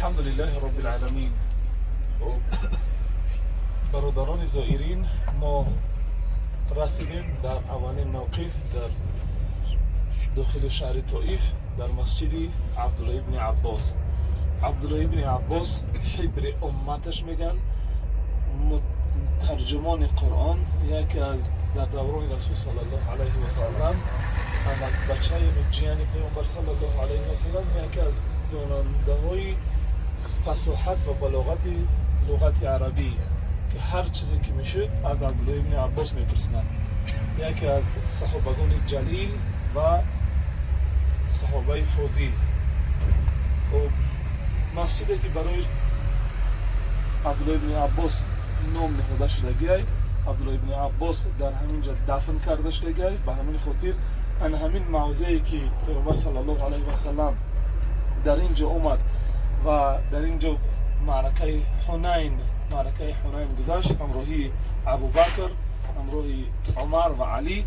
الحمد لله رب العالمین. Бародарони зоирин, мо расидем дар аввалин мавқиф дар дохили шаҳри Тоиф, дар масҷиди Абдулло ибни Аббос. Абдулло ибни Аббос ҳибри умматаш меган, тарҷумони Қуръон, яке аз дар даврони Расул саллаллоҳу алайҳи васаллам, бачаи ҷияни Паёмбар саллаллоҳу алайҳи васаллам, яке аз донандаҳои фасоҳат ва балоғати луғати арабӣ, ки ҳар чизе ки мешуд, аз Абдулло ибни Аббос мепурсиданд, яке аз саҳобагони ҷалил ва саҳобаи фозил. Хуб, масҷиде ки барои Абдулло ибни Аббос ном ниҳода шудагиай, Абдулло ибни Аббос дар ҳамин ҷа дафн карда шудагиай. Ба ҳамин хотир ана ҳамин мавзее ки Паёмбар саллаллоҳу алайҳи васаллам дар ин ҷо омад ва дар ин ҷо маъракаи Ҳунайн гузашт, ҳамроҳии Абубакр, ҳамроҳи Умар ва Алӣ,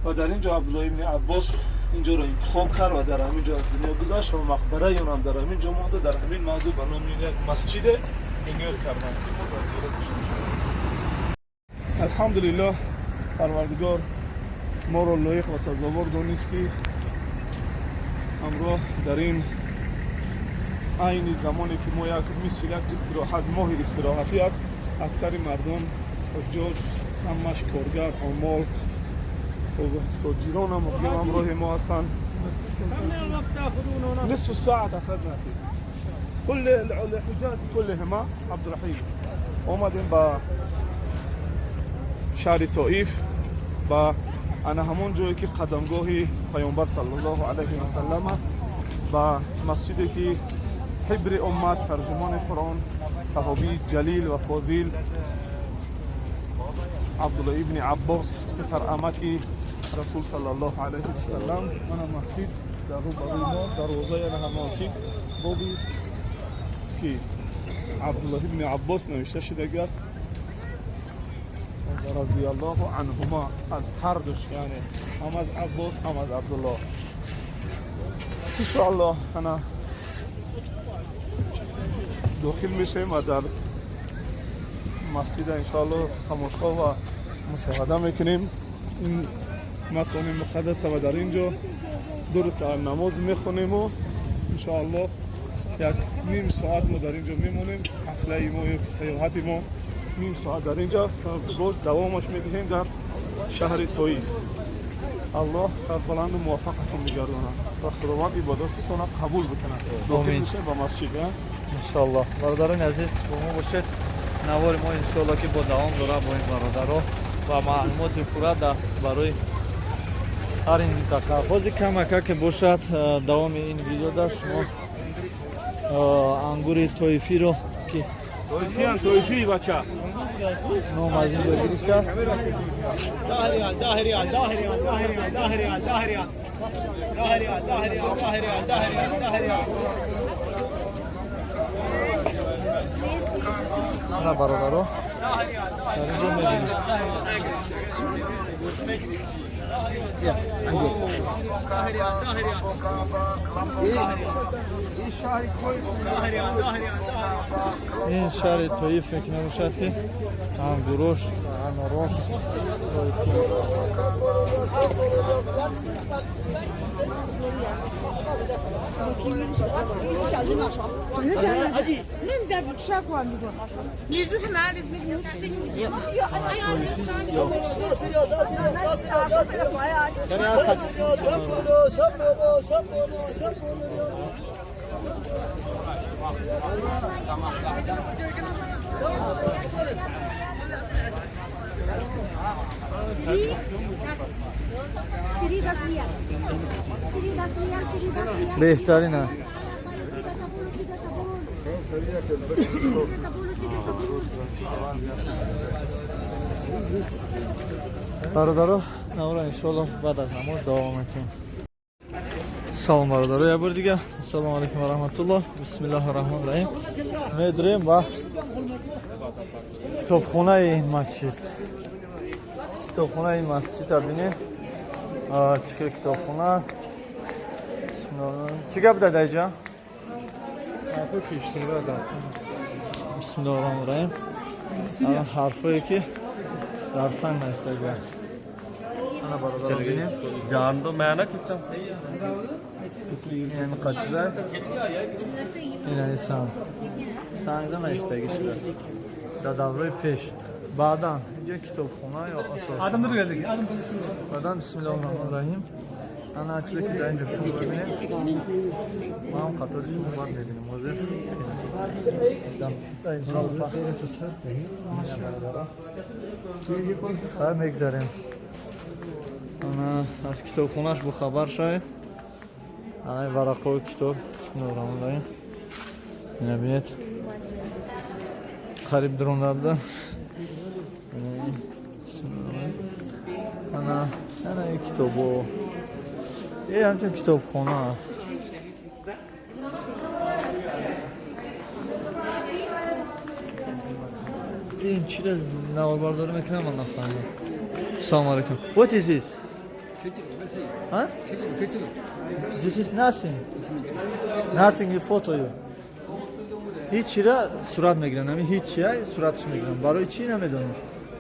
ва дар ин ҷо Абдулло ибни Аббос ин ҷоро интихоб кард ва дар ҳамин ҷо аз дунё гузашт ва мақбараи он дар ҳамин ҷо монда. Дар ҳамин мавзӯъ ба номи як масҷиде бунёд карданд, ки мо дар зиёраташ. Алҳамдулиллоҳ, Парвардигор моро лоиқ ва сазовор донист, ки ҳамроҳ дар ин айни замоне ки мо як мисли як истироҳат, моҳи истироҳатӣ аст, аксари мардум, ҳуҷҷоҷ, ҳамаш коргар, омол, тоҷиронам ҳамроҳи мо ҳастанд. نصف الساعة أخذنا فيه كل الحجاج كلهم. عبد الرحيم، اومدیم با шаҳри Тоиф, ба ана ҳамон ҷое ки қадамгоҳи Паёмбар саллаллоҳу алайҳи васаллам аст, ба масҷиде ки ҳибри уммат, тарҷумони Қуръон, саҳобии ҷалил ва фозил Абдулло ибни Аббос, писарамаки Расул саллаллоҳу алайҳи васаллам. Мана масҷид дар рӯбарӯи мо, дарвозаи ана ҳама масҷид, боби ки Абдуллоҳ ибни Аббос навишта шудагӣ аст, радиаллоҳу анҳума, аз ҳардуш, яъне ҳам аз Аббос, ҳам аз Абдуллоҳ. Иншоаллоҳ, ана дохил мешавем ва дар масҷида иншоаллоҳ тамошо ва мушоҳада мекунем ин макони муқаддаса ва дар ин ҷо ду ракаат намоз мехонему иншоаллоҳ як ним соат мо дар ин ҷо мемонем. Ҳафлаи мо ё ки саёҳати мо ним соат дар ин ҷо, боз давомаш медиҳем дар шаҳри Тоиф. Аллоҳ сарбаланду муваффақатон бигардонад ва Худованд ибодататонро қабул бикунад. Дохил мешавем ба масҷид. Иншоаллоҳ, бародарони азиз, бо мо бошед. Навори мо иншоаллоҳ ки бо давом дорад бо ин бародаро ва маълумоти пурра барои ҳар ин минтақа. Бози камака ки бошад, давоми ин видеода шумо ангури тоифиро ки Тоифиян, тоифӣ, бача. Ном аз ин ҷо гирифтааст. 10 ريال، 10 ريال، 10 ريال، 10 ريال، 10 ريال، 10 ريال، 10 ريال، 10 ريال، 10 ريال، 10 ريال، 10 ريال. На, бародаро, дар ин ҷо мебинем. 10 ريال، 10 ريال، 10 ريال، 10 ريال. Ин шаҳри Тоиф фикр набошад, ки ангурош, анорош тоифӣ. 恁家不吃光你说，你这是哪里？你吃你吃。哎呀，你 Беҳтарина. Бародаро, навро иншоалло баъд аз намоз давом метиҳем. Салом, бародаро, як бор дига ассалому алайкум ва раҳматуллоҳ. Бисмиллаҳи раҳмони раҳим. Медурем ба китобхонаи ин масҷид. Китобхонаи ин масҷида бинем, чӣ хел китобхона аст. Чӣ гап дадаиҷа? Бисмиллоҳи раҳмони раҳим. Ана ҳарфое ки дар санг навистагӣ аст. Ана бародарон, бинем. ਜਾਣ ਤੋਂ ਮੈਂ ਨਾ ਖਿੱਚਾਂ। Ин қа чиза, ин санг сангда навистагӣ шудааст дар давраи пеш. Баъдан инҷо китобхона ё асос. Баъдан, бисмиллоҳи раҳмони раҳим, ана чизе ки дар инҷо шумо мебинед, ма ҳам қатори шумо баъд мебинем. Ҳозир дар ин толпа бародарон хай мегзарем. Ана аз китобхонаш бохабар шавем. Ана ин варақҳои китоб. Бисмиллоҳи раҳмони раҳим, ина бинед, қариб дуронда буда. Ана ин китобо, е ҳамчун китобхона аст. Ин чиро наворбардорӣ мекунам, ман нафаҳмидам. Салому алайкум. What is this? Huh? This is nothing. Nothing in photo you. Ҳечира сурат мегирам, ҳами ҳечия суратш мегирам. Барои чӣ, намедонам.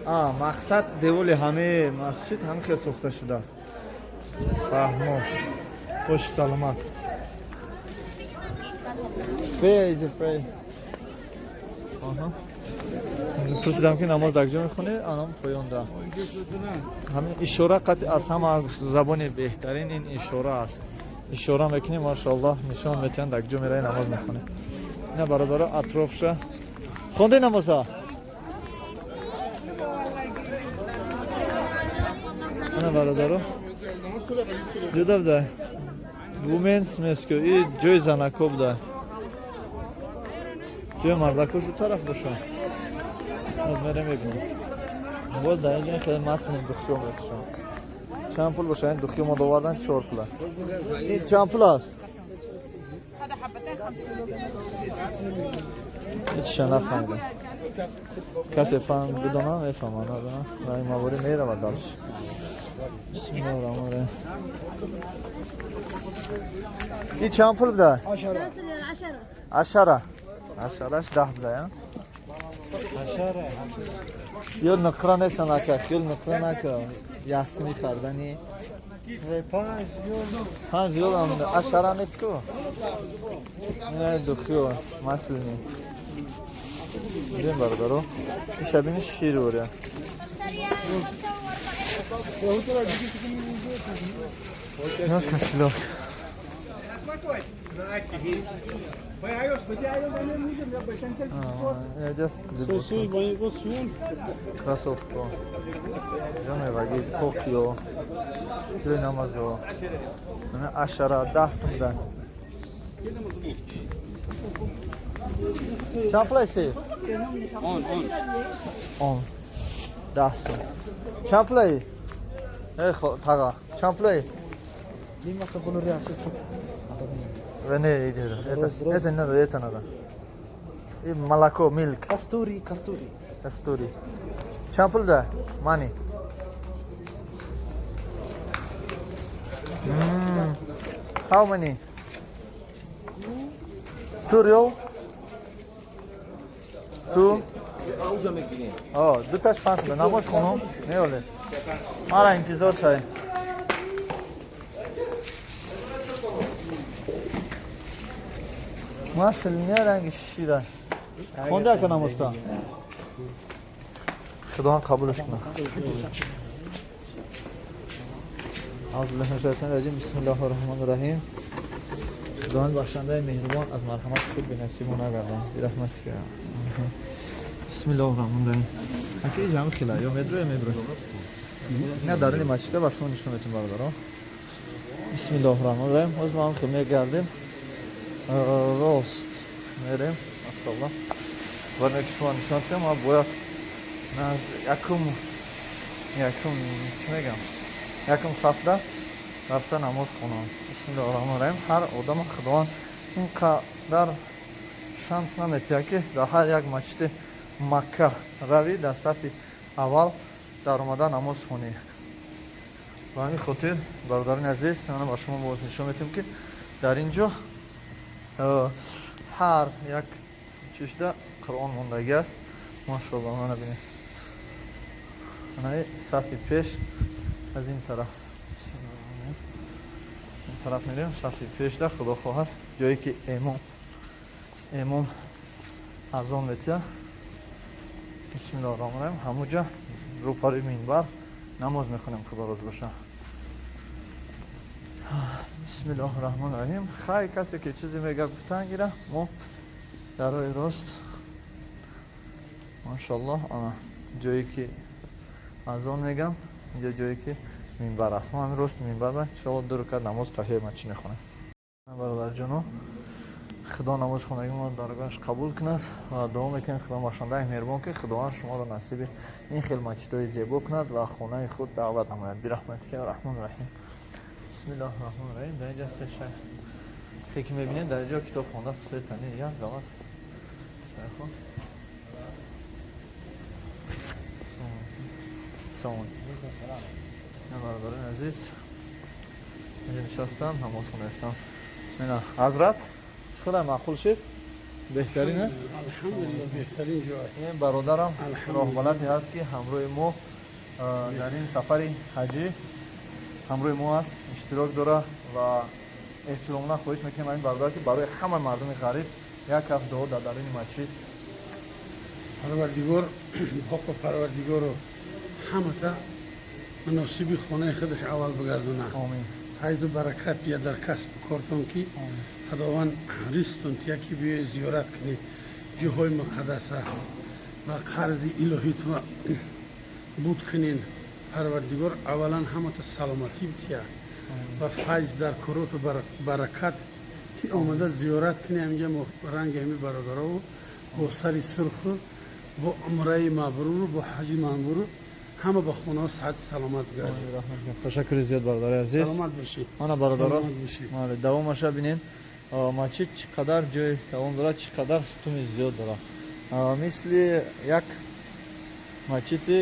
А, мақсад, деволи ҳамаи масҷид ҳам хел сохта шудааст. Фаҳмо. Боши саломат. Where is it pray? Аҳа. Пурсидам ки намоз дар куҷо мехонӣ, анам поёнда. Ҳамин ишора қатъи аз ҳама забони беҳтарин ин ишора аст. Ишора мекунӣ, машоаллоҳ, нишон метиҳанд, дар куҷо меравӣ, намоз мехонӣ. Ина бародаро, атрофша хонде намоза. Ана бародаро, ҷуда буда. Women's mosque, и ҷои занако буда. Ҷои мардако шу тараф боша. Боз мерем, мебинем. Боз дар инҷо хеле маслини духиё мефурӯшанд. Чанд пул боша ин духиё? Мо довардан чор пула. Ин чанд пул аст? هذا حبتين 50. Ҳечша нафаҳмидам. Касе фаҳм бидонам, мефаҳмам, надонам. Ва ин маворӣ меравад дальше. Бисмиллоҳи раҳмони раҳим. Ин чанд пул буда? 10. 10. Ашараш 10 буда, я? Ё нуқра нестан, ака, хел нуқра нака. Ясми хардани. 5 риёл ам 10 нест ку. Ина духиё маслини. Дидем, бародаро. Иша бини, шир оря. Ина кошелёк. А, just кроссовка. Ҷо меваги Токио. Ҷои намазо. Ина 10, 10 сумда. Чанд пул аст? Он. 10 сум. Чанд пулаи? Э, тага. Чанд пулаи? Не, это, это не надо, это надо. И молоко, milk. Кастури, кастури. Кастури. Чанд пул да? Money. How many? 2 rial? Two? О, дуташ 5 сум. Намоз хонум? Не оле. Мара интизор шавем. Маслиня ранги шира. Хонда, ака, намозта? Худованд қабулш кунад. أعوذ بالله من الشیطان الرجیم. بسم الله الرحمن الرحیم. خداوند بخشنده مهربان از مرحمت خود به نصیب ما نگردان برحمتک. بسم الله الرحمن الرحیم. Ака, ҷамъ хила ё медро, ё мебро. Не, дар ини масҷида ба шумо нишон метем, бародарон. بسم الله الرحمن الرحیم. Боз мо ҳам хел мегардем. Рост мерем, машоаллоҳ. Барои ки шумо нишон диҳам, ма бояд якум, чӣ мегам, якум сафда рафта намоз хонам. بسم الله الرحمن الرحیم. Ҳар одама Худованд ин қадар шанс наметиҳад, ки дар ҳар як масҷиди Макка равӣ, дар сафи аввал даромада намоз хонӣ. Ба ҳамин хотир, бародарони азиз, ана ба шумо боз нишон метиҳем, ки дар ин ҷо Ҳар як чишда Қуръон мондагӣ аст. Машоалло, мана бинед. Ана сафи пеш аз ин тараф. Ин тараф мерем, сафи пешда, худо хоҳад, ҷое ки имом азон метия. Бисмиллоҳир роҳманир роҳим. Ҳамуҷа рӯпари минбар намоз мехонем, худо розӣ боша. Бисмиллоҳир роҳманир роҳим. Хай, касе ки чизе мега, гуфтан гира. Мо дар роҳи рост, машоаллоҳ, ана ҷое ки азон мегам, инҷо ҷое ки минбар аст. Мо ҳамин рост минбар ба иншоаллоҳ 2 ракат намоз таҳияи масҷид мехонем. Бародарҷоно, худо намоз хонагии моро даргоҳаш қабул кунад ва дуо мекунем худо бошандаи меҳрубон, ки худованд шуморо насиби ин хел масҷидҳои зебо кунад ва хонаи худ даъват намояд. Бираҳматика раҳмони раҳим. Бисмиллоҳи раҳмони раҳим. Дар инҷа се шайх ки мебинед, дар инҷо китоб хонда, се тани як гам аст. Шайхон. Салом. Бародарони азиз, инҷа нишастам, намоз хондаистам. Мена ҳазрат, хеле маъқул шид, беҳтарин аст. Алҳамдулиллоҳ, беҳтарин ҷой. Ин бародарам роҳбаладе ҳаст, ки ҳамроҳи мо дар ин сафари ҳаҷӣ ҳамроҳи мо аст, иштирок дора ва эҳтиромона хоҳиш мекунем ин бародар, ки барои ҳама мардуми ғариб як ҳафт дуо дар даруни масҷид. Парвардигор ҳоқу парвардигору ҳамата муносиби хонаи худаш аввал бигардона. Омин. Файзу баракат бия дар касбу кортон, ки худованд ризқтон тия, ки биёи зиёрат кунӣ ҷоҳои муқаддаса ва қарзи илоҳитро буд кунен. Парвардигор аввалан ҳамата саломатӣ бития ва файз дар короту баракат, ки омада зиёрат кунӣ ҳаминҷа ранги ҳами бародарову бо сари сурху бо умраи мабруру бо ҳаҷи мабруру ҳама ба хонаҳо саҳати саломат бигардед. Ташаккури зиёд, бародари азиз. Саломат бошӣ. Мана, бародаро, Саломат бошӣ. Давомаша бинед. Масҷид чӣ қадар ҷои давом дорад, чӣ қадар сутуни зиёд дорад. Мисли як масҷиди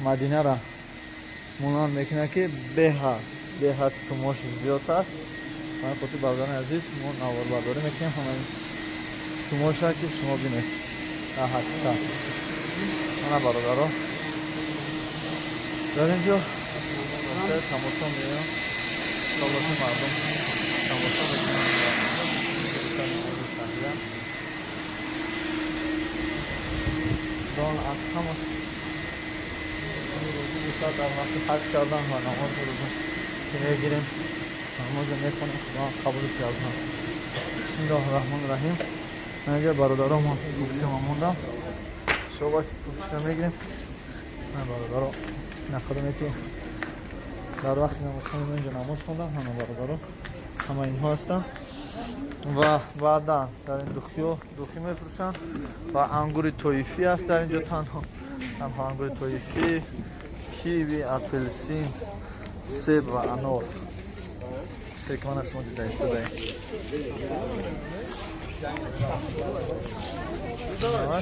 Мадинара монанд мекунад, ки беҳад сутунҳош зиёд аст. Ба ин хотир, бародарони азиз, мо наворбардорӣ мекунем ҳамаи сутунҳоша, ки шумо бинед дар ҳақиқат. Мана, бародаро, дар ин ҷо тамошо меоям, иншоалло, ки мардум тамошо мекунанд. Дон аз ҳама рӯзӣ бошад дар вақти ҳаҷ кардан ва намози рӯза ки мегирем, намоза мехонем, худованд қабулш гардонад. Бисмиллоҳи раҳмони раҳим. Инҷа бародаро, мо кӯкшима мондам, иншоалло, ки кӯкшима мегирем. Бародаро, нафароне ки дар вақти намозхонӣ инҷо намоз хондам, ҳама бародаро, ҳама инҳо ҳастанд ва баъдан дар ин духиё духӣ мефурӯшанд ва ангури тоифӣ аст дар инҷо, танҳо танҳо ангури тоифӣ, киви, апелсин, себ ва анор, ки мана шумо дида истодаед.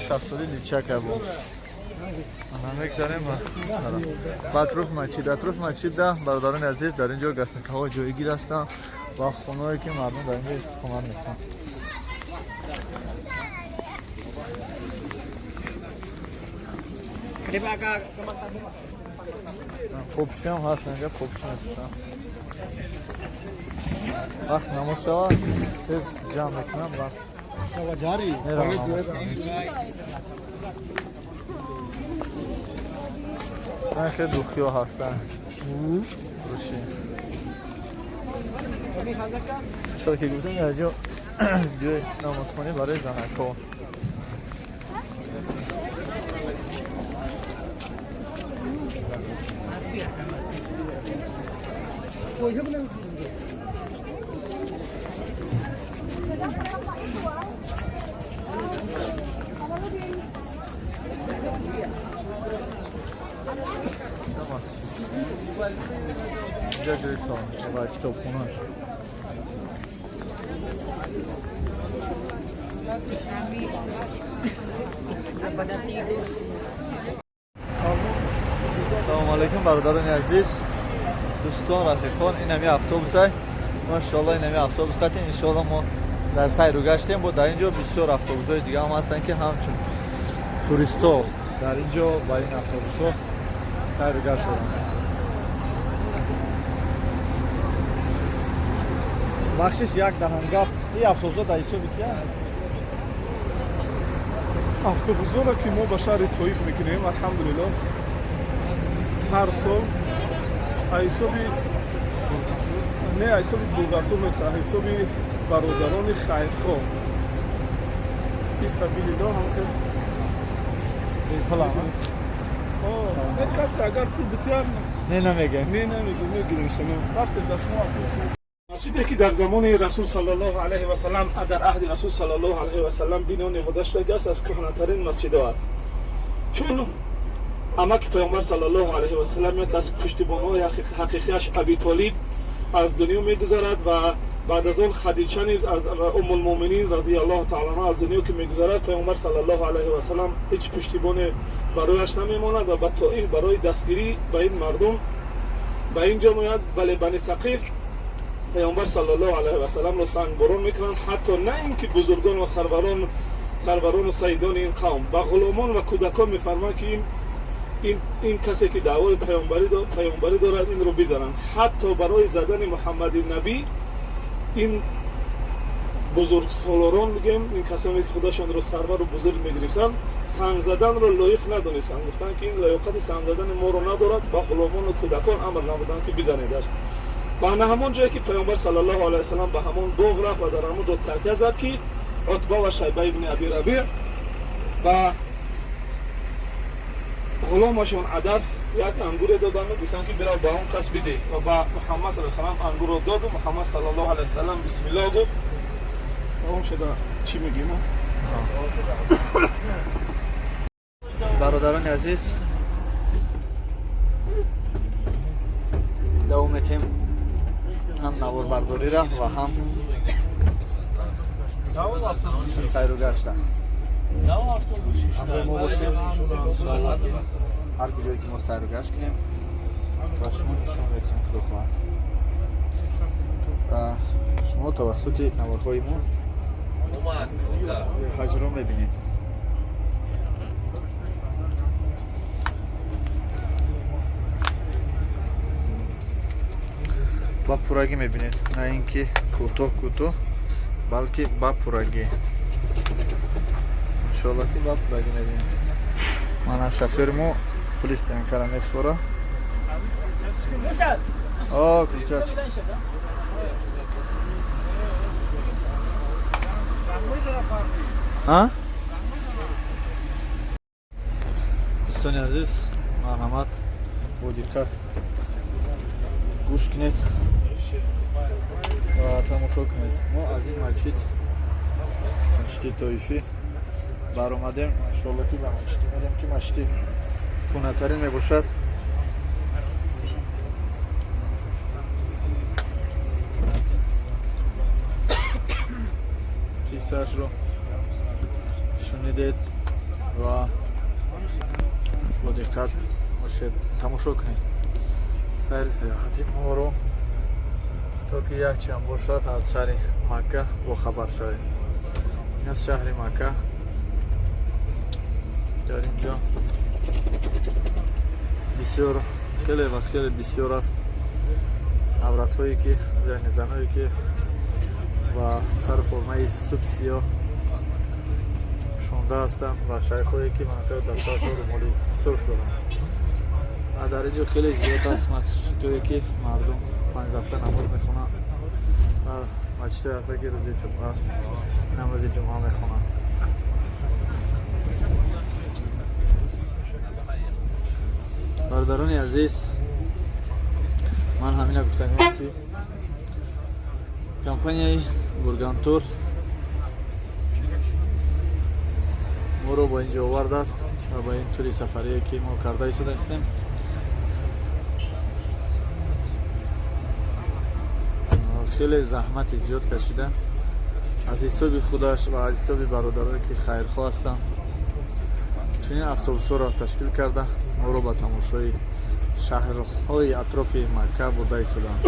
Шафтоли личака буд. Мегзарем ба атрофи масҷид. Атрофи масҷида, бародарони азиз, дар ин ҷо гастҳо ҷойгир ҳастанд ва хонаҳое, ки мардум дар ин ҷо истиқомат мекунанд. Попшиам ҳаст инҷа, попши мепӯшам. Вақт намоз шавад, тез ҷамъ мекунам ва меравам намоз. Хеле духиё ҳастанд, рӯши чаро ки гуфтем, дар ҷо ҷои намозхонӣ барои занакҳо. Инҷа ҷои ва китобхонааш. Салому алайкум, бародарони азиз, дӯстон, рафиқон. Ин ҳами автобусай, машоалло. Ин ҳами автобус қати, иншоалло, мо Дар сайру гаштем, бо дар ин ҷо бисёр автобусҳои дига ҳам ҳастанд, ки ҳамчун туристҳо дар ин ҷо ба ин автобусҳо сайру гашт доранд. Бахшиш, як даҳангап, ин автобусҳо дар ҳисоби киянд? Автобусҳоро ки мо ба шаҳри Тоиф мекунем, алҳамдулилло, ҳар сол ҳисоби не, ҳисоби Булгартур нест, ҳисоби бародарони хайрхоҳ, фи сабилиллоҳ, ҳам ки Бепулам? Не, касе агар пул битиҳад. Не, намегем. Не, намегем, мегирем. Шумо вақте дар шумо автобус. Масҷиде ки дар замони Расул саллаллоҳу алайҳи васаллам, дар аҳди Расул саллаллоҳу алайҳи васаллам бино ниҳода шудааст, аз кӯҳнатарин масҷидҳо аст, чун амаки Паёмбар саллаллоҳу алайҳи васаллам, яке аз пуштибонҳои ҳақиқиаш, Аби Толиб аз дунё мегузарад ва баъд аз он Хадича низ аз Умулмуъминин радиаллоҳу таала анҳо аз дунё ки мегузарад, Паёмбар саллаллоҳу алайҳи васаллам ҳеҷ пуштибоне барояш намемонад ва ба Тоиф барои дастгирӣ ба ин мардум ба ин ҷо меояд. Вале Бани Сақиф Паёмбар саллаллоҳу алайҳи васалламро сангборон мекунанд. Ҳатто на ин ки бузургон ва сарварону саидони ин қавм, ба ғуломон ва кӯдакон мефармоянд, ки ин касе ки даъвои паёмбарӣ дорад, инро бизананд. Ҳатто барои задани Муҳаммади набӣ ин бузургсолорон, мегӯем, ин касоне ки худашонро сарвару бузург мегирифтанд, санг заданро лоиқ надонистанд, гуфтанд, ки ин лоёқати санг задани моро надорад. Ба ғуломону кӯдакон амр намуданд, ки бизанедаш. Ба на ҳамон ҷое ки Паёмбар саллаллоҳу алайҳи васаллам ба ҳамон боғ рафт ва дар ҳамон ҷо такя зад, ки Утба ва Шайба ибни Аби Рабиъ ба ғуломашон Адас як ангуре доданду, гуфтанд, ки бирав, ба он кас бидеҳ, ва ба Муҳаммад саллаллоҳу салам ангурро доду. Муҳаммад саллаллоҳу алайҳи васаллам бисмиллоҳ гуфт. Тамом шуда, чӣ мегӯем? Бародарони азиз, давом метем ҳам наворбардориро ва ҳам сайру гашта. Ҳамроҳи мо бошед, иншоалло, ҳар куҷое ки мо сайру гашт кунем, ба шумо нишон медиҳем, худо хоҳад, ва шумо тавассути наворҳои мо ҳаҷро мебинед. Ба пуррагӣ мебинед, на ин ки кӯтоҳ кӯтоҳ, балки ба пуррагӣ, иншоалло, ки ба пуррагӣ мебинед. Мана шофёри мо пули стоянкара меспора. О, ключачки. А? Дӯстони азиз, марҳамат, бо диққат гӯш кунед ва тамошо кунед. Мо аз ин масҷид, масҷиди Тоифӣ баромадем, иншоалло, ки ба масҷиде мерем, ки масҷиди кӯҳнатарин мебошад. Қиссаашро шунидед ва бо диққат бошед, тамошо кунед сайри саёҳати моро, то ки якчанд бошад аз шаҳри Макка бохабар шавед. Ин аз шаҳри Макка. Дар ин ҷо бисёр, хеле ва хеле бисёр аст авратҳое, ки яъне заное, ки ба сару формаи суб сиёҳ пӯшонда ҳастанд ва шайхҳое, ки манфиат дар сарашон румоли сурх доранд. Ва дар ин ҷо хеле зиёд аст масҷидҳое, ки мардум панҷ вақта намоз мехонанд, ва масҷидҳое ҳастанд, ки рӯзи ҷумъа намози ҷумъа мехонанд. Бародарони азиз, ман ҳамина гуфтанем, ки компанияи Бургантур моро ба инҷо овардааст ва ба ин тури сафарие, ки мо карда истодаистем. Хеле заҳмати зиёд кашида, аз ҳисоби худаш ва аз ҳисоби бародароне, ки хайрхоҳ ҳастанд, чунин автобусҳоро ташкил карда, моро ба тамошои шаҳрҳои атрофи Макка бурда истодаанд.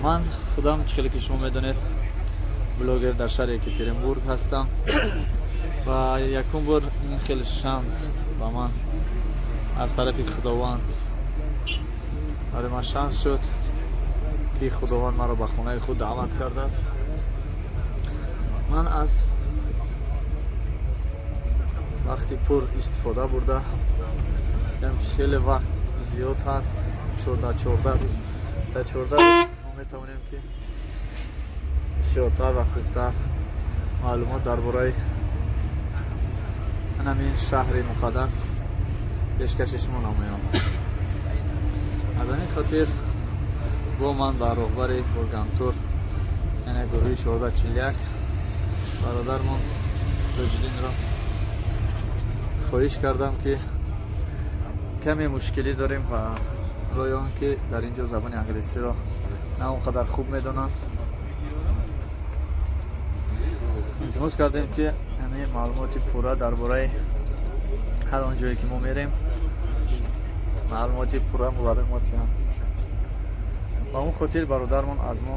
Ман худам, чӣ хеле ки шумо медонед, блогер дар шаҳри Екатеринбург ҳастам ва якум бор ин хеле шанс ба ман аз тарафи Худованд, барои ман шанс шуд, ки Худованд маро ба хонаи худ даъват кардааст. Ман аз вақти пур истифода бурда дидам, ки хеле вақт зиёд ҳаст, 14 рӯз. Дар 14 рӯз мо метавонем, ки бисёртар ва хубтар маълумот дар бораи ҳамин шаҳри муқаддас пешкаши шумо намоям. Аз ҳамин хотир бо ман ба роҳбари Бургантур, яъне гурӯҳи 1441, бародармон Тоҷиддинро хоҳиш кардам, ки каме мушкилӣ дорем ва рои он ки дар ин ҷо забони англисиро на он қадар хуб медонанд, илтимос кардем, ки ҳамин маълумоти пурра дар бораи ҳар он ҷое ки мо мерем, маълумоти пурра барои мо диҳанд. Ба он хотир бародармон аз мо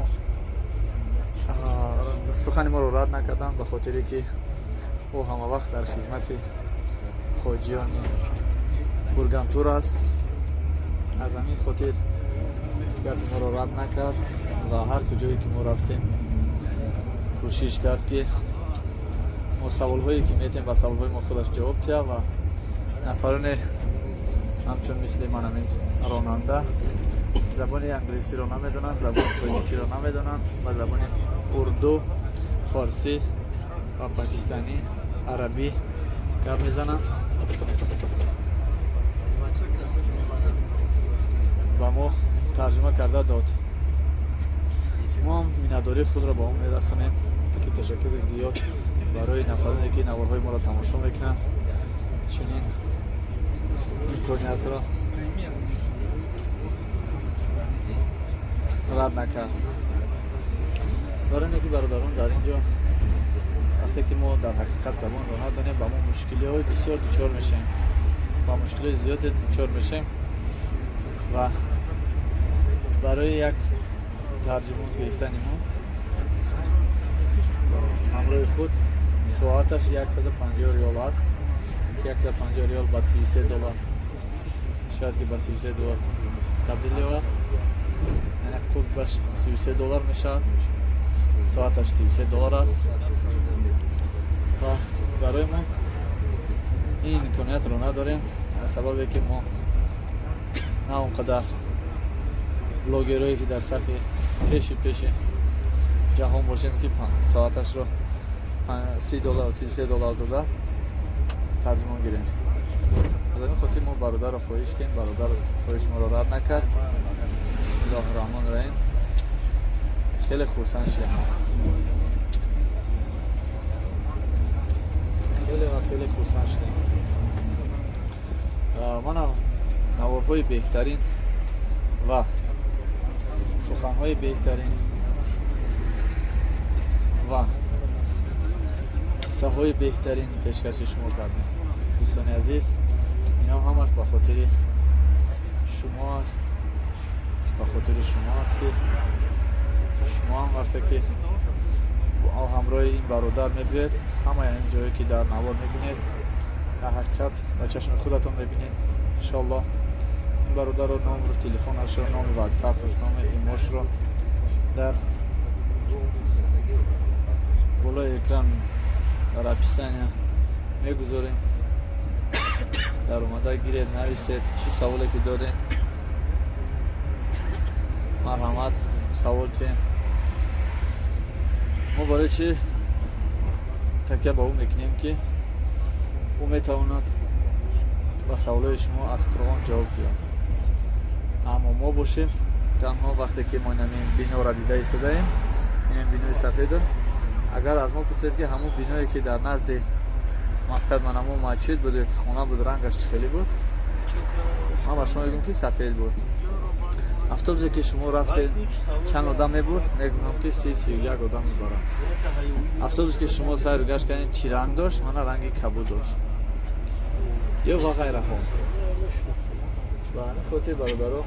сухани моро рад накарданд, ба хотире ки ӯ ҳама вақт дар хизмати ҳоҷиёни Бургантур аст. Аз ҳамин хотир гапи моро рад накард ва ҳар куҷое ки мо рафтем, кӯшиш кард, ки мо саволҳое ки метем, ба саволҳои мо худаш ҷавоб диҳад. Ва нафароне ҳамчун мисли ман, ҳамин ронанда, забони англисиро намедонанд, забони тоҷикиро намедонанд, ба забони урду, форсӣ ва покистанӣ, арабӣ гап мезананд, ба мо тарҷума карда дод. Мо ҳам миннатдории худро ба он мерасонем, ки ташаккури зиёд барои нафароне, ки наворҳои моро тамошо мекунанд, чунин имкониятро рад накард. Барои ин ки, бародарон, дар ин ҷо вақте ки мо дар ҳақиқат забонро надонем, ба мо мушкилиҳои бисёр дучор мешавем, ба мушкилиҳои зиёде дучор мешавем. Ва барои як тарҷумон гирифтани мо ҳамроҳи худ соаташ 150 риёл аст, ки 150 риёл ба 33 доллар, шояд ки ба 33 доллар табдил ёбад, яъне қурбаш 33 доллар мешавад. Соаташ 33 доллар аст ва барои мо ин имкониятро надорем, аз сабабе ки мо на он қадар блогерое, ки дар сафи пеши пеши ҷаҳон бошем, ки соаташро 30 доллар, 33 доллар дода тарҷумон гирем. Аз ҳамин хотир мо бародарро хоҳиш кардем, бародар хоҳиши моро рад накард. Бисмиллоҳи раҳмони раҳим, хеле хурсанд шудем, хеле ва хеле хурсанд шудем. Манам наворҳои беҳтарин ва суханҳои беҳтарин ва қиссаҳои беҳтарин пешкаши шумо кардем. Дӯстони азиз, ино ҳамаш ба хотири шумо аст, ба хотири шумо аст, ки шумо ҳам вақте ки ҳамроҳи ин бародар мебиёед, ҳамаи ин ҷое, ки дар навор мебинед, дар ҳақиқат ба чашми худатон мебинед, иншоаллоҳ. Ин бародарро номру телефонашро, номи ватсапаш, номи имошро дар болои экран, дар описания мегузорем. Дар омада гиред, нависед, чӣ саволе ки доред, марҳамат, савол чӣ. Мо барои чӣ такя ба ӯ мекунем, ки ӯ метавонад ба саволҳои шумо аз Қуръон ҷавоб диҳад. Аммо мо бошем, танҳо вақте ки мо инамин биноро дида истодаем, инам бинои сафедо, агар аз мо пурсед, ки ҳамун биное, ки дар назди мақсад ман ҳамун масҷид буд ё ки хона буд, рангаш чӣ хеле буд, ман ба шумо мегӯям, ки сафед буд. Автобусе, ки шумо рафтед, чанд одам мебурд, мегӯям, ки 30-31 одам мебарад. Автобусе, ки шумо сайру гашт кардед, чӣ ранг дошт, мана ранги кабуд дошт ё ва ғайраҳо. Ба ҳамин хотир, бародаро,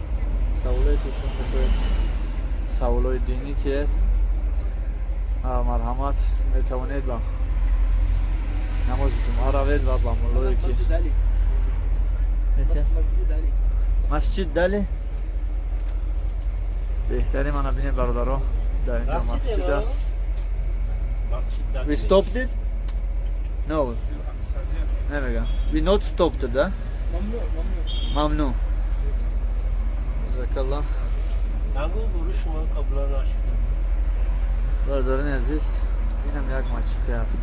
саволое, ки шумо мехоҳед. Саволҳои динӣ тиед, марҳамат, метавонед ба намози ҷумъа равед ва ба муллое ки مسجد علی. Масҷид Дали беҳтарин. Мана бинед, бародаро, дар инҷо масҷид аст. We stopped it? No. نمیگم. We not stopped it, huh? ممنون. جزاك الله. سنگو برو شما قبلا نشد. برادران азиз, инам як масҷиде аст,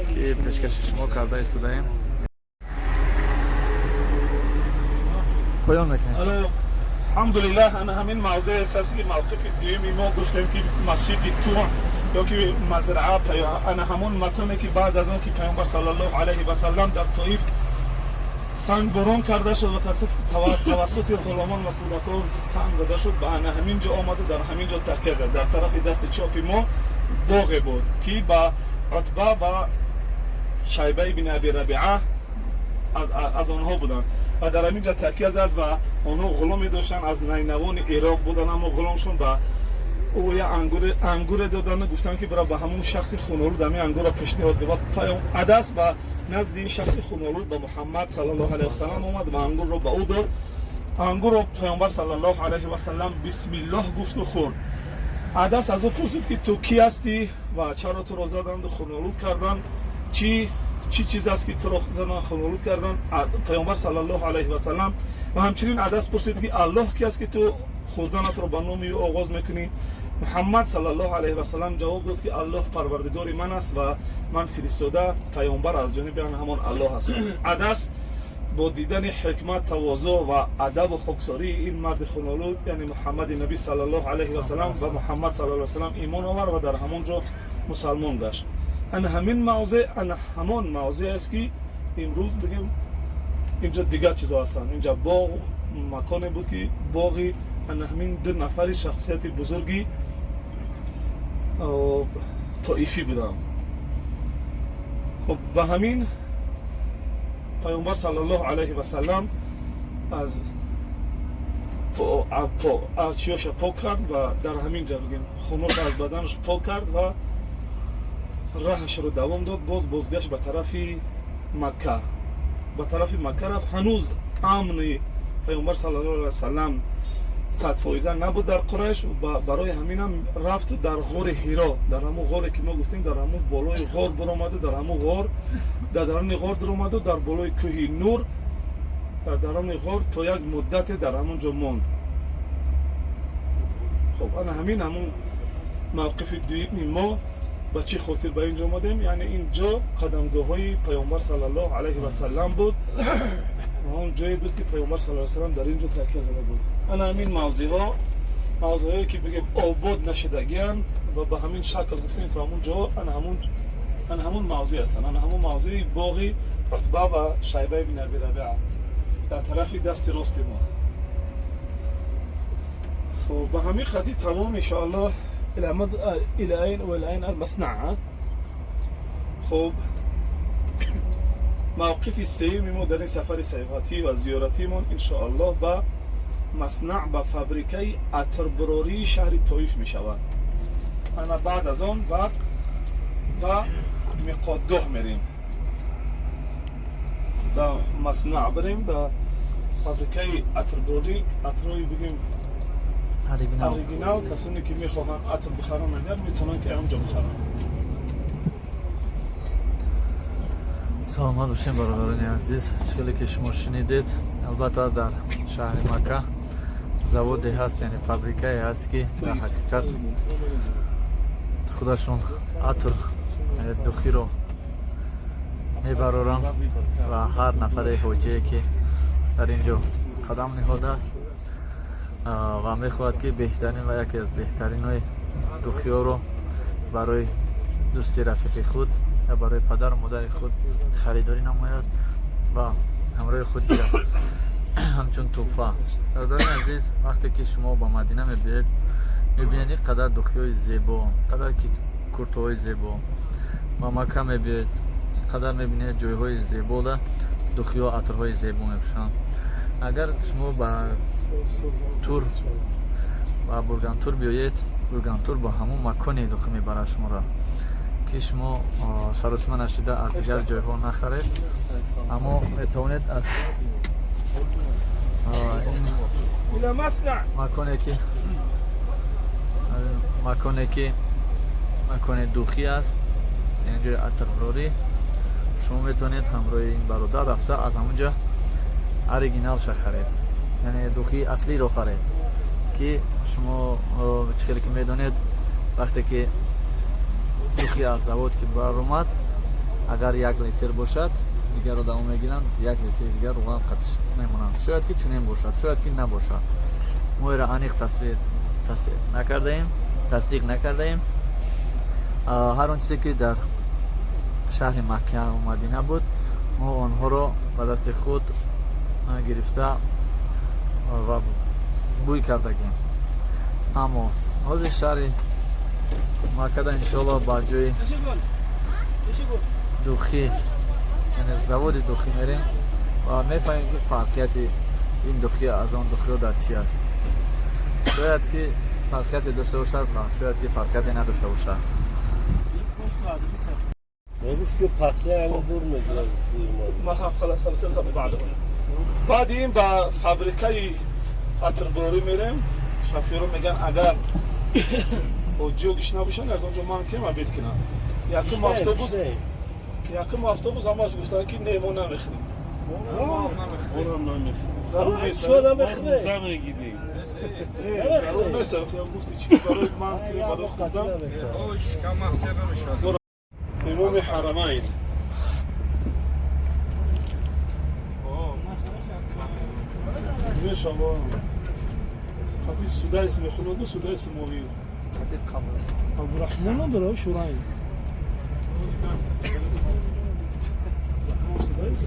ки пешкаши шумо карда истодаем. Поён мекунем. Алҳамдулиллаҳ, ана ҳамин мавзеъ аст, ки мавқифи дуюми мо гуфтем, ки масҷиди Туъ ё ки мазраа, ана ҳамон маконе, ки баъд аз он ки Паёмбар саллаллоҳу алайҳи васаллам дар Тоиф сангборон карда шуд ва тавассути ғуломон ва кӯдакон санг зада шуд, ба ана ҳамин ҷо омада, дар ҳамин ҷо такя зад. Дар тарафи дасти чопи мо боғе буд, ки ба Утба ва Шайба ибни Аби Рабиа аз онҳо буданд ва дар ҳамин ҷо такя зад. Ва онҳо ғуломе доштанд, аз Найнавони Ироқ буданд, аммо ғуломшон ба ӯ я ангуре доданд, гуфтанд, ки бира, ба ҳамон шахси хунолуд ҳамин ангурро пешниҳод кун. Ва Адас ба назди ин шахси хунолуд, ба Муҳаммад саллаллоҳу алайҳи васаллам омад ва ангурро ба ӯ дод. Ангурро Паёмбар саллаллоҳу алайҳи васаллам бисмиллоҳ гуфту хӯрд. Адас аз ӯ пурсид, ки ту кӣ ҳастӣ ва чаро туро заданду хунолуд карданд? Чӣ чиз аст, ки туро задан, хунолуд карданд? Паёмбар саллаллоҳу алайҳи васаллам ва ҳамчунин Адас пурсид, ки Аллоҳ ки аст, ки ту хӯрданатро ба номи ӯ оғоз мекунӣ? Муҳаммад саллаллоҳу алайҳи васаллам ҷавоб дод, ки Аллоҳ Парвардигори ман аст ва ман фиристода, паёмбар аз ҷониби ҳамон Аллоҳ ҳастам. Адас бо дидани ҳикмат, тавозӯъ ва адабу хоксории ин марди хунолуд, яъне Муҳаммади набӣ саллаллоҳу алайҳи васаллам, ба Муҳаммад саллаллоҳу алайҳи васаллам имон овард ва дар ҳамон ҷо мусалмон гашт. Ана ҳамин мавзеъ, ана ҳамон мавзеъ аст, ки имрӯз бигем, инҷо дигар чизо ҳастанд. Инҷа боғ, маконе буд, ки боғи ана ҳамин ду нафари шахсияти бузурги тоифӣ буданд. Хуб, ба ҳамин Паёмбар саллаллоҳу алайҳи васаллам аз чиёша пок кард ва дар ҳамин ҷа, бигем, хунуро аз баданаш пок кард ва раҳашро давом дод. Боз бозгашт ба тарафи Макка, ба тарафи Макка рафт. Ҳанӯз амни Паёмбар саллаллоҳу алайҳи васаллам 100% набуд дар Қурайш. Барои ҳаминам рафту дар ғори Ҳиро, дар ҳамун ғоре, ки мо гуфтем, дар ҳамун болои ғор биромаду, дар ҳамун ғор, дар даруни ғор диромаду, дар болои кӯҳи Нур, дар даруни ғор то як муддате дар ҳамун ҷо монд. Хуб, ана ҳамин ҳамун мавқифи дуюми мо. Ба чӣ хотир ба ин ҷо омадем? Яъне ин ҷо қадамгоҳҳои Паёмбар саллаллоҳу алайҳи васаллам буд ва он ҷое буд, ки Паёмбар саллаллоҳу алайҳи васаллам дар ин ҷо такя зада буд. Ана ҳамин мавзеъҳо, мавзеъҳое, ки бигем, обод нашудагианд ва ба ҳамин шакл гуфтем, ки ҳамун ҷо ана ҳамун мавзеъ ҳастанд. Ана ҳамун мавзеи боғи Утба ва Шайба ибни Аби Рабиа дар тарафи дасти рости мо. Хуб, ба ҳамин хати тамом, иншоаллоҳ. إلى أين وإلى أين المصنع؟ خب، موقف سیوم ما در این سفر سیاحتی و زیارتیمون انشاءالله به مصنع، به فابریکه عطربراری شهر طایف می شود. انا بعد از آن بعد به میقاتگاه میریم. در مصنع بریم، در فابریکه عطربراری، عطرهای بگیم оригинал. Касоне, ки мехоҳанд атр бихаранд, агар метавонанд, ки ҳамҷо бихаранд. Саломат бошем, бародарони азиз. Хеле ки шумо шунидед, албатта, дар шаҳри Макка заводе ҳаст, яъне фабрикае ҳаст, ки дар ҳақиқат худашон атр, яъне духиро мебароранд ва ҳар нафаре ҳоҷие, ки дар ин ҷо қадам ниҳодааст ва мехоҳад, ки беҳтарин ва яке аз беҳтаринҳои духиёро барои дӯсти рафиқи худ ё барои падару модари худ харидорӣ намояд ва ҳамроҳи худ гирад ҳамчун тӯҳфа. Бародарони азиз, вақте ки шумо ба Мадина мебиед, мебинед ин қадар духиҳои зебо, қадар ки куртаҳои зебо. Ба Макка мебиед, ин қадар мебинед ҷойҳои зебода духиҳо, атрҳои зебо мепӯшанд. Агар шумо ба тур Ба Бургантур биёед, Бургантур ба ҳамон маконе дохил мебарад шуморо, ки шумо саросима нашида аз дигар ҷойҳо нахаред, аммо метавонед аз ин маконе ки макони духӣ аст, яъне ҷои атрбарорӣ, шумо метавонед ҳамроҳи ин бародар рафта, аз ҳамонҷа оригиналша харед, яъне духии аслиро харед, ки шумо чӣ хеле ки медонед, вақте ки духи аз завод ки баромад, агар 1 литр бошад, дигар одамо мегиранд, 1 литри дигар руған қатиш мемонанд. Шояд ки чунин бошад, шояд ки набошад, мо эра аниқ тасдиқ накардаем, тасдиқ накардаем. Ҳар он чизе ки дар шаҳри Маккаву Мадина буд, мо онҳоро ба дасти худ гирифта ва бӯй кардагем. Аммо ҳозир шаҳри Маккада, иншоалло, ба ҷои духӣ, яъне заводи духӣ мерем ва мефаҳмем, ки фарқияти ин духӣ аз он духиҳо дар чӣ аст. Шояд ки фарқияте дошта бошад ва шояд ки фарқияте надошта бошад. گفت که پسه همین دور میگیره. ما هم خلاص خلاص. بعد این با фабрикаи عطرباری میریم. شافیرو میگن اگر ҳоҷиё гишна бошанд, ягонҷо ман кем обед кунам. Якум автобус, якум автобус ҳамаш гуфтанд, ки не, мо намехӯрем, зарур нест. Чо намехӯре? Зарур нест. Гуфти чи барои ман ки барои худам имоми ҳарамайн. Мешава хати Судайс мехӯраду Судайс моҳӣ. Абдурахмон надора, Шурайн Судайс.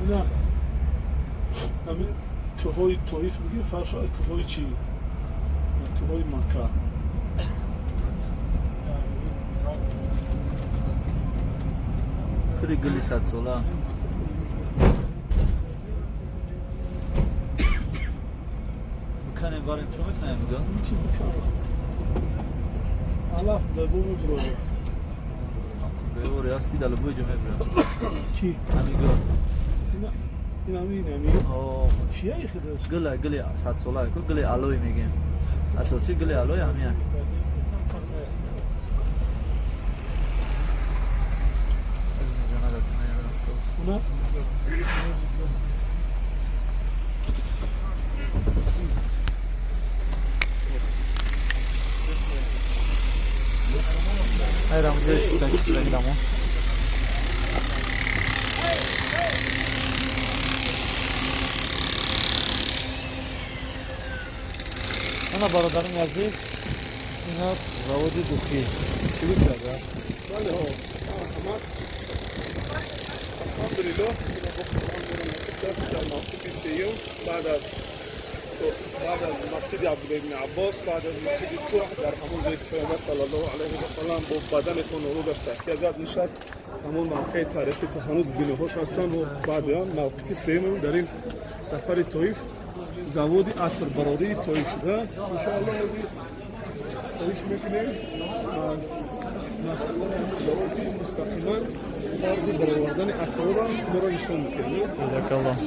На ҳамин кӯҳҳои Тоиф мегӯем, фарқ кӯҳҳои чӣ, кӯҳҳои Макка. Пури гули садсола. Биканем, барем, чо мекунем ига? Чӣ биканам? Алаф дабо мебурояд. Беори аст, ки далабои ҷо мебурам. Чӣ? Ҳамига. Ин ҳамин ҳами чия хидаш? Гула, гули садсола ку, гули алои мегем. Асосӣ гули алои ҳамия. Уна. Айрам ҷои шудаги дамо. Ана, бародарони азиз, ин аст заводи духӣ. Чӣ буд карда? Бале, ҳамат, алҳамдулиллоҳ, дар мавқифи сеюм, баъд аз масҷиди Абдулла ибни Аббос, баъд аз масҷиди Кӯҳ, дар ҳамон ҷое ки Паёмбар саллаллоҳу алайҳи васалам бо бадани хунолудаш такя зад, нишаст, ҳамон мавқеи таърихӣ то ҳанӯз биноҳош ҳастанд. Ва баъди он мавқифи сеюм дар ин сафари Тоиф заводи атрбарории Тоиф шуда. Иншоаллоҳ, ҳозир хоҳиш мекунем масъулони ҳамин завод, ки мустақиман тарзи баровардани атрора моро нишон мекунем. Ҷазакаллоҳ.